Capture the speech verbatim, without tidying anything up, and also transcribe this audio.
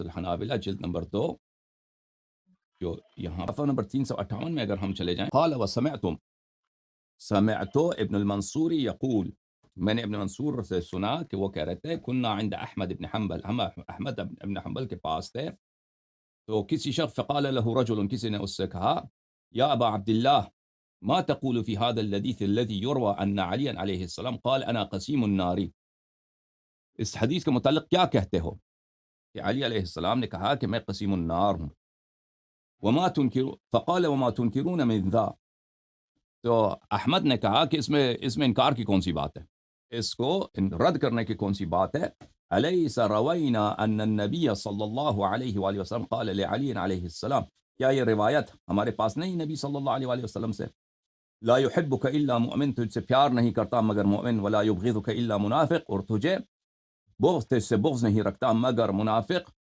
الحنابلہ، جلد نمبر دو، جو یہاں صفحہ نمبر تین سو اٹھاون میں اگر ہم چلے جائیں، قال وسمعت، سمعت ابن المنصور یقول، میں نے ابن منصور سے سنا کہ وہ کہہ رہے تھے، كنا عند احمد ابن حنبل، ہم احمد ابن حنبل کے پاس تھے، تو کسی شخص، فقال له رجل، کسی نے اس سے کہا، یا ابا عبداللہ، ما تقول في هذا الحديث الذي يروى أن عليا عليه السلام قال أنا قسيم النار؟ اس حدیث کے متعلق کیا کہتے ہو کہ علی علیہ السلام نے کہا کہ میں قسیم النار ہوں؟ وما تنکر، فقال وما تنکرون من ذا؟ تو احمد نے کہا کہ اس میں، اس میں انکار کی کون سی بات ہے؟ اس کو ان-، رد کرنے کی کون سی بات ہے؟ الیس روینا ان النبی صلی اللہ علیہ وآلہ وسلم قال لعلی علیہ السلام، کیا یہ روایت ہمارے پاس نہیں نبی صلی اللہ علیہ وآلہ وسلم سے؟ لا يحبك الا مؤمن، تجھ سے پیار نہیں کرتا مگر مؤمن، ولا يبغضك الا منافق، اور تجھے بغض، تجھ سے بغض نہیں رکھتا مگر منافق۔